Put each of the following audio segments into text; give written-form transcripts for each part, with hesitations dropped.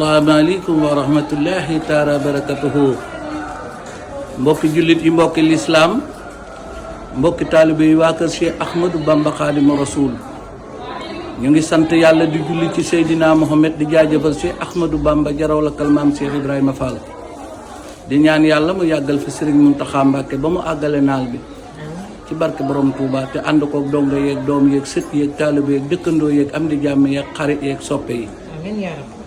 asalaamaaleykum wa rahmatullahi taala barakatuhu mbokki jullit yi mbokki lislaam mbokki taalibe yi waa kër Cheikh Ahmadou Bamba Xaadimu Rasuul ñu ngi sant yàlla di julli ci Seydina Mohamed di jaajëfal Cheikh Ahmadou Bamba jaraw la kalmaam Cheikh Ibrahima Fall di ñaan yàlla mu yàggal fi Sëriñ Muntaxa Mbàkke ba mu àggale naal bi ci barke borom Touba te ànd koog dongo yeeg doom yeeg sët yeeg taalibe yeeg dëkkandoo yeeg am di jàmm yeeg xarit yeeg soppe yi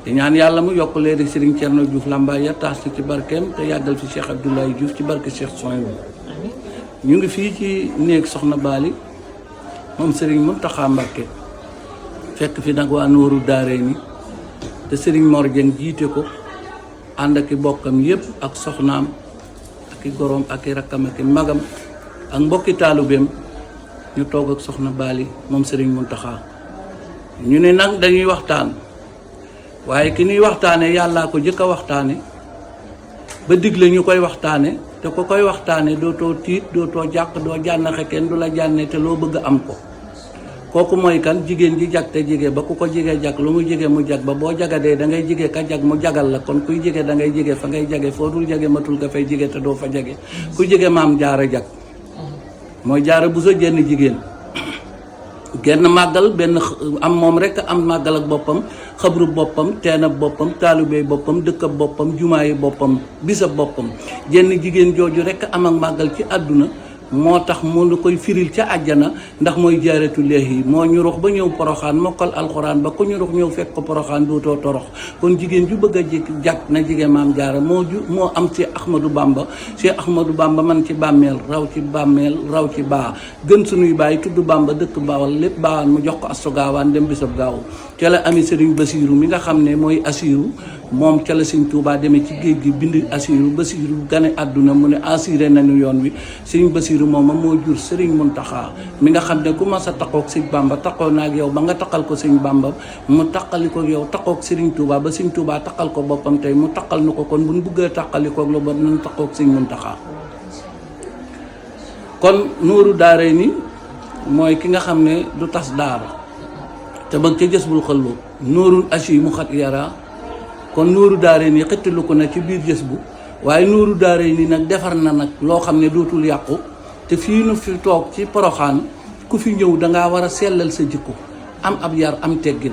di ñaan yàlla mu yokk leeri Serigne Thierno Diouf Lambaye ya taas ci barkeem te yàggal fi Cheikh Abdoulaye Diouf ci barke Cheikh Sohaibou ñu ngi fii ci néeg Soxna Bali moom Serigne Mountakha Mbacké fekk fi nag waa Nooru Daarayni te Serigne Mor Dieng jiite ko ànd ak i bokkam yépp ak soxnaam ak i goroom ak i rakkam ak i magam ak mbokki taalubeem ñu toog ak Soxna Bali moom Serigne Mountakha ñu ne nag dañuy waxtaan waaye ki ñuy waxtaane yàllaa ko jëkk a waxtaane ba digle ñu koy waxtaane te ko koy waxtaane dootoo tiit dootoo jàq doo jànnaxe kenn du la jànne te loo bëgg am ko kooku mooy kan jigéen ji jag te jige ba ku ko jige jag lu mu jige mu jag ba boo jagadee da ngay jige ka jag mu jagal la kon kuy jige da ngay jige fa ngay jage foo dul jage matul nga fay jige te doo fa jage ku jige maam jaara jag mooy jaara bu sa jenn jigéen genn màggal benn am moom rek am màggal ak boppam xabru boppam teenab boppam taalubey boppam dëkkab boppam jumaayi boppam bisab boppam jenn jigéen jooju rek am ak màggal ci àdduna moo tax mu nu koy firil ca àjjana ndax mooy jaaratu leehi moo ñu rux ba ñëw poroxaan mokkal alxuraan ba ku ñu rux ñëw fekk ko poroxaan dootoo torox kon jigéen ju bëgg a jag na jige maam jaara moo am ci Ahmadou Bamba Cheikh Ahmadou Bamba man ci bàmmeel raw ci bàmmeel raw ci baa gën sunuy bàyyi tudd Bamba dëkk baawal lépp baawaan mu jox ko astu gaawaan dem bisab gaaw ca la ami Sëriñ Basiiru mi nga xam ne mooy Asiiru moom ca la Sëriñ Tuubaa demee ci géej gi bind Asiiru Basiiru gane àdduna mu ne assuré nañu yoon wi Sëriñ Basiiru moom moo jur Sëriñ Muntaxa mi nga xam ne ku mas a taqoog Sëriñ Bamba taqoo naag yow ba nga taqal ko Sëriñ Bamba mu taqali ko yow taqoog Sëriñ Tuubaa ba Sëriñ Tuubaa taqal ko boppam tey mu taqal nu ko kon bu ñu bëggee taqalikoog la ba nañ taqoog Sëriñ Muntaxa kon Nooru Daarayni mooy ki nga xam ne du tas daara te ba ca jës bul xëlloo nóorul achi mu xat yara kon Nooru Daarayni xëttalu ko na ci biir jës bu waaye Nooru Daarayni nag defar na nag loo xam ne dootul yàqu te fii nu fi toog ci poroxaan ku fi ñëw dangaa war a sellal sa jikko am ab yar am teggin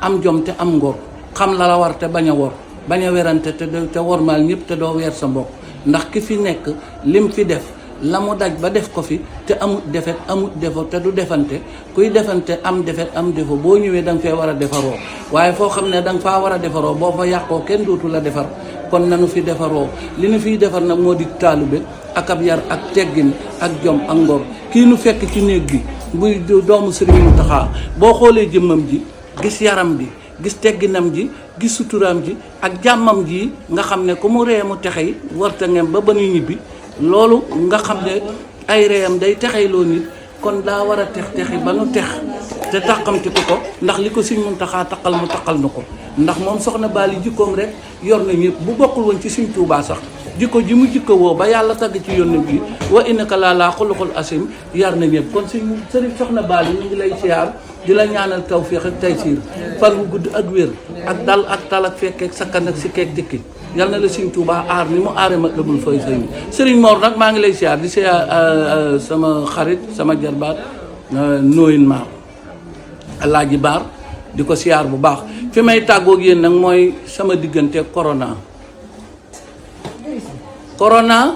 am jom te am ngor xam la la war te bañ a wor bañ a werante te wormaal ñëpp te doo weer sa mbokk ndax ki fi nekk lim fi def la mu daj ba def ko fi te amut defet amut defo te du defante kuy defante am defet am defo boo ñëwee da nga fee war a defaroo waaye foo xam ne da nga faa war a defaroo boo fa yàqoo kenn dootu la defar kon nanu fi defaroo li nu fiy defar nag moo di taalube ak ab yar ak teggin ak jom ak ngor kii nu fekk ci néeg bi buy doomu Sëriñ Muntaxa boo xoolee jëmmam ji gis yaram bi gis tegginam ji gis suturaam ji ak jàmmam ji nga xam ne ku mu ree mu texey warta ngem ba nu ñibbi loolu nga xam ne ay reyam day texeyloo nit kon daa war a texi ba nu tex te tàqamti ko ndax li ko Sëriñ Muntaxa taqal mu taqal nu ko ndax moom Soxna Bali jikkoom rek yor na ñëpp bu bokkul woon ci Sëriñ Tuubaa sax jikko ji mu jikko woo ba yàlla tagg ci yónne bi wa innaka laa xuluqul asim yar na ñëpp kon Sëriñ Soxna Bali ñu ngi lay siyaar di la ñaanal tawfiix ak taysiir fan wu gudd ak wér ak dal ak tal ak fekkeek sakkan ak si keek dikki yal na la Sëriñ Tuubaa aar ni mu aare ma dëbul fay sëñ Sëriñ Mor nag maa ngi lay siyaar di siyaar sama xarit sama jarbaat nooyin maar Alaaji Baar di ko siyaar bu baax fi may tàggoog yéen nag mooy sama diggante corona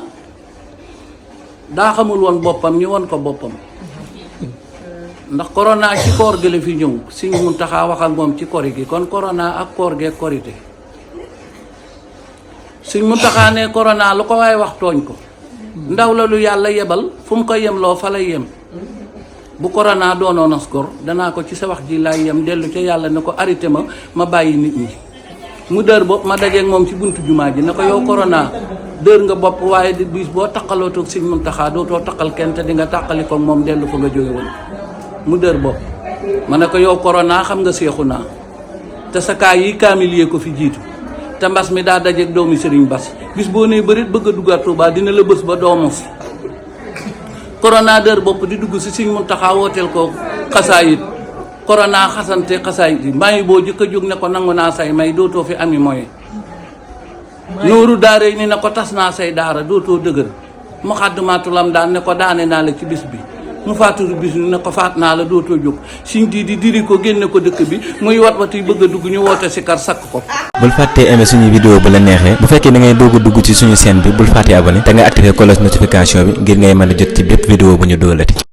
daa xamul woon boppam ñu won ko boppam ndax corona ci koor gi la fi ñëw Sëriñ Muntaxa wax ak moom ci kori gi kon corona ak koor gee korite Sëriñ Muntaxa ne corona lu ko waaye wax tooñ ko ndaw la lu yàlla yebal fu mu ko yemloo fa lay yem bu corona doonoon as gor danaa ko ci sa wax ji laay yem dellu ca yàlla ne ko arrêté ma bàyyi nit ñi mu dër bopp ma dajeeg moom ci buntu jumaa ji ne ko yow corona dër nga bopp waaye di bis boo taqaloo toog Sëriñ Muntaxa dootoo taqal kenn te di nga taqali ko moom dellu fa nga jóge woon mu dër bopp ma ne ko yow corona xam nga seexu naa te sa kaa yi kaamil yee ko fi jiitu te mbas mi daa dajeeg doomi Sëriñ Bas bis boo nee bërit bëgg a duggaat Tuubaa dina la bës ba doomos corona dër bopp di dugg si Sëriñ Muntaxa wooteel ko xasaayit corona xasante xasaay di may boo jëkk a jóg ne ko nangu naa say may dootoo fi ami mooy nuuru daare ni ne ko tas naa say daara dootoo dëgër mu xaddumatulam daan ne ko daane naa la ci bis bi mu faaturu bis ne ko faat naa la dootoo jóg siñ di diri ko génne ko dëkk bi muy wat yi bëgg a dugg ñu woote si kar sakk ko. bul fàttee aimer suñu vidéo bu la neexee bu fekkee da ngay doog a dugg ci suñu chaîne bi bul fàttee abonné te nga activer cloche notification bi ngir ngay mën a jot ci bépp vidéo bu ñu doolati.